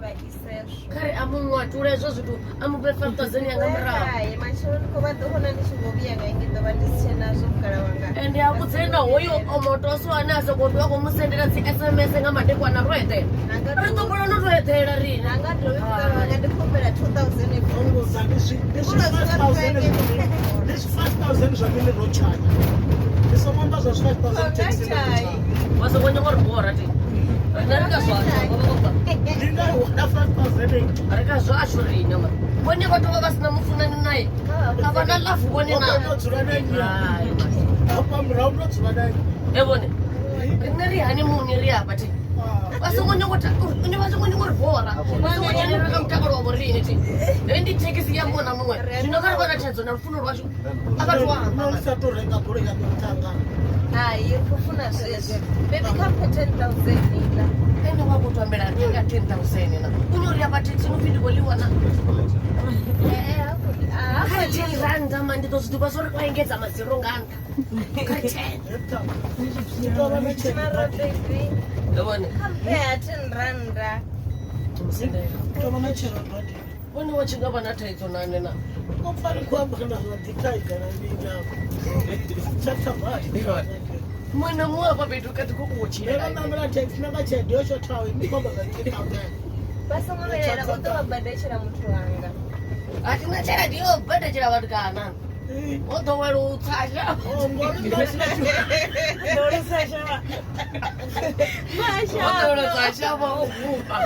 vha iseswo. Kha ri a mu ṅwatule hezwo zwithu a mu fhe 5000 ya nga murahu. Hai, matshelo ndi khou vha ḓo vhona ndi tshi vho vhuya nga ingi ḓo vha ndi si tshena zwo mukala wanga. Ende a vhudze na hoyo omotoso ane a sokou ṱwa khou mu sendela dzi SMS nga madekwana ro eḓela. Ri ḓo kona no to eḓela riṋe. Anga dovhi mukala wanga ndi khou humbela 2000 Ongoza ndi zwi ndi zwi 5000 ndi zwi 5000 zwa mini ro tshaya. Ndi songo amba zwa 5000 taxi ro tshaya. Wa songo nyanga uri bora ti. Riṋe ri ka zwashu vha vha vha. Ndi nga wana 5000 Ri ka zwashu riṋe mara. Vhone vha tovha vha sina mufunani naye. A vha na love vhone Ndo na. dzula na nnyi? Hai. Hafha murahu ndo dzula na nnyi? E vhone. Riṋe ri honeymoon ri afha ti. Vha songo nyanga u ta- uri- vha songo nyanga uri bora. Vha songo dzhenelela kha mutakalo wa vho riṋe ti. Heyi ndi thekhisi ya muṅwe na muṅwe. Zwino kha ri vha na thaidzo na lufuno lwashu. A vha to amba. Nṋe ndi sa tou renga goloi ya ṱanga. Hai, ri khou funa zwezwo. Baby kha mphe 10000 iḽa. Ene wa khou tambela nṱha nga 10000 na. U nyori afha thekhisini upfi ndi khou ḽiwa na. Eh, hafhu ah, Kha ri 10 randa ma ndi ḓo zwi ḓivha zwa uri o engedza mazero nga nṱha. Kha ri 10. Ndi tou vha na tshelede. mara baby Ndo vhone. kha mphe ha 10 randa. Tou vha na tshelede. Vhone wa tshi nga vha na thaidzo na nṋe na. Ko pfa ni khou amba na zwa dzi thaidzo na mini afho. Tsha thabali. Muṅwe na muṅwe afha fhethu kha ḓi khou u Ndo tshilela. ṋamela taxi na nga tshelede yo shothaho ndi khou amba zwa 3000. Vha songo vhilaela u ḓo vha badetshela muthu wanga. A thi na tshelede yo badetshela vhathu kana. O ḓowela u tsa shavha. Oh, ngori nṋe sina O ḓowela u tsa shavha o guma.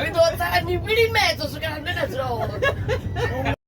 Ri ḓo tsa ni vhilimedzo swikela nṋe nda dzula hone.